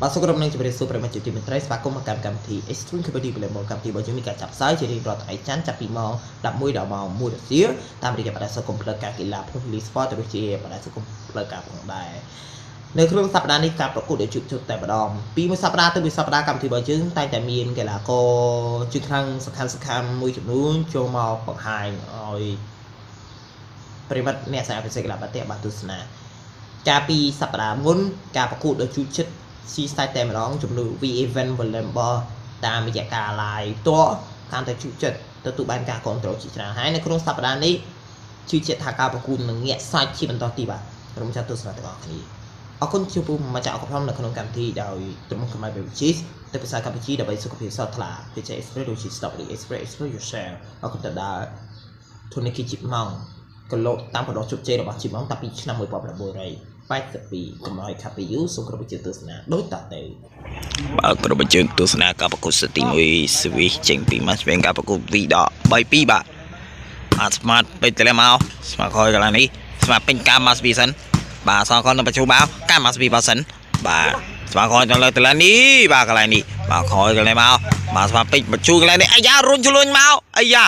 បាទសូមគោរពនឹងជម្រាបសួរប្រិយមិត្តជាទីមេត្រីស្វាគមន៍មកកាន់កម្មវិធី Extreme Kabaddi Volleyball កម្មវិធីរបស់យើងមានការចាប់ផ្សាយជារៀងរាល់ថ្ងៃច័ន្ទចាប់ពីម៉ោង11ដល់ម៉ោង1រសៀលតាមរយៈបណ្ដាញសង្គមផ្លូវការកីឡាភ្នំពេញ Sport ទៅដូចជាបណ្ដាញសង្គមផ្លូវការផងដែរនៅក្នុងសប្តាហ៍នេះការប្រកួតដែលជួបជុំតែម្ដងពីមួយសប្តាហ៍ទៅមួយសប្តាហ៍កម្មវិធីរបស់យើងតែងតែមានកីឡាករជើងខ្លាំងសំខាន់សំខាន់មួយចំនួនចូលមកបង្ហាញឲ្យប្រិយមិត្តអ្នកស្អាតពិសេសកីឡាបាល់ទាត់បានទស្សនាកាលពីសប្តាហ៍មុនការប្រកួតដ៏ជូរជិតស៊ីស្ដាច់តែម្ដងជំនួស V Event Volleyball តាមរយៈការ live ផ្ទាល់កាន់តែជូរចិត្តទទួលបានការគ្រប់គ្រងជាច្រើនហើយនៅក្នុងសប្តាហ៍នេះជឿជាក់ថាការប្រកួតនឹងងាកសាច់ជាបន្តទៀតបាទក្រុមចាត់ទស្សនាទាំងអស់គ្នាអរគុណចំពោះម្ចាស់អកប្លនៅក្នុងកម្មវិធីដោយក្រុមខ្មែរ Beverages ទៅភាសាកម្ពុជាដើម្បីសុខភាពស្រស់ថ្លា PJ Express ដូចជា Stop the Express Express Yourself អរគុណទៅដល់ធនាគារជីម៉ងកលោតាមបណ្ដោះជោគជ័យរបស់ជីម៉ងតាំងពីឆ្នាំ1982កុំឲ្យខាត់ពីយូរសូមគោរពជឿទស្សនាដូចតទៅ បើគ្រប់បញ្ជើងទស្សនាការប្រកួតសទី1ស្វីសចេញពីម៉ាស្វែងការប្រកួត V ដក3 2បាទបាទស្មាតពេញទៅមកស្មាតខយកន្លែងនេះស្មាតពេញកាម៉ាស្វីសិនបាទសងខននឹងបញ្ជូបោកាម៉ាស្វីបាសិនបាទស្មាតខយទៅលើទៅលើនេះបាទកន្លែងនេះបាទខយកន្លែងមកបាទស្មាតពេញបញ្ជូកន្លែងនេះអាយ៉ារុញឆ្លួញមកអាយ៉ា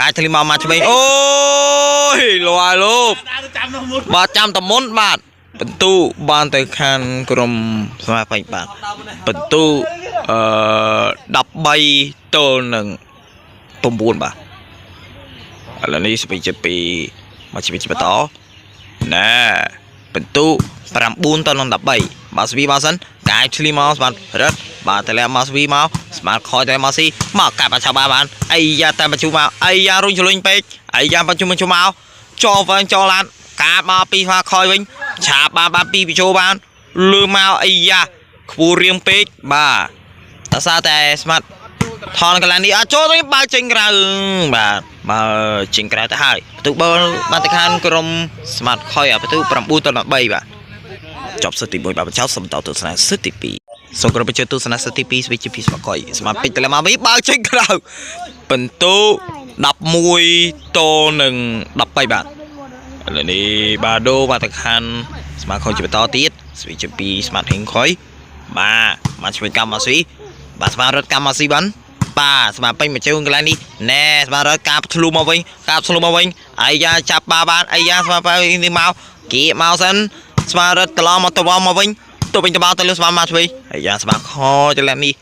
កាយធ្លីមកមកឆ្វេងអូយលយលោកបាទចាំតមុនបាទបន្ទូបានទៅខាងក្រុមស្មាតពេញបាទ បន្ទូអឺ13ទល់នឹង9បាទឥឡូវនេះស្ពីជពីមកជីវិតជាបន្តណែបន្ទូ9ទល់នឹង13បាទស្វីមកសិនកាយឆ្លីមកស្មាតរត់បាទតម្លាក់មកស្វីមកស្មាតខយតែមកស៊ីមកកាប់បាឆាបាបានអាយ៉ាតែបញ្ជូមកអាយ៉ារុញឆ្លុញពេកអាយ៉ាបញ្ជូបញ្ជូមកចោវិញចោឡានកាបមកពីស្មាខយវិញឆាបបានបានពីបញ្ជូបានលឺមកអាយ៉ា ខ្ពស់រៀងពេកបាទតាសារតែស្មាត់ថនកន្លែងនេះអត់ចូលទេបើចេញក្រៅបាទបើចេញក្រៅទៅហើយបន្ទុកបើបានទៅខាងក្រុមស្មាត់ខយបន្ទុក9ទៅ13បាទចប់សិទ្ធទី1បាទបញ្ចប់សំតទស្សនាសិទ្ធទី2សូមគោរពជើទស្សនាសិទ្ធទី2ស្វីជាពីស្មាត់ខយស្មាត់ពេកទៅមកវិញបើចេញក្រៅបន្ទុក11ទល់នឹង13បាទឥឡូវនេះបាដូបាទទៅខាងស្មាត់ខយជាបន្តទៀតស្វីជាពីស្មាត់ហេងខយ បាទមកជួយកម្មមកស៊ីបាទស្មារត់កម្មមកស៊ីបានបាទស្មាពេញមួយជើងកន្លែងនេះណែស្មារត់ការធ្លុះមកវិញការធ្លុះមកវិញអាយ៉ាចាប់បាបានអាយ៉ាស្មាពេញនេះមកគៀមកសិនស្មារត់ត្រឡប់មកទៅមកវិញទៅវិញទៅមកទៅលើស្មាមកជួយអាយ៉ាស្មាខចន្លែងនេះ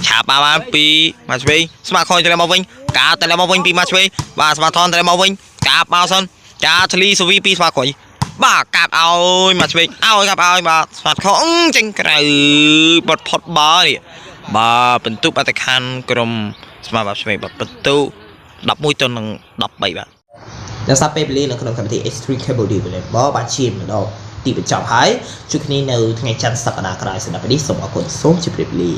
ឆាបបាបានពីមកជួយស្មាខចន្លែងមកវិញការទៅមកវិញពីមកជួយបាទស្មាថនទៅមកវិញការមកសិនការធ្លីសវីពីស្មាក្រោយ បាទកាប់ឲ្យមកឆ្វេងឲ្យកាប់ឲ្យបាទស្វាត់ខអឺចេញក្រៅបត់ផុតបើនេះបាទបន្ទុកអត្តខណ្ឌក្រុមស្មារតីឆ្វេងបាទបន្ទុក11ទៅនឹង13បាទ ដល់សារពេលវេលានៅក្នុងកម្មវិធី H3 Cambodia Volleyball បានឈានមកដល់ទីបញ្ចប់ហើយជួបគ្នានៅថ្ងៃច័ន្ទសប្តាហ៍ក្រោយសម្រាប់ពេលនេះសូមអរគុណសូមជម្រាបលា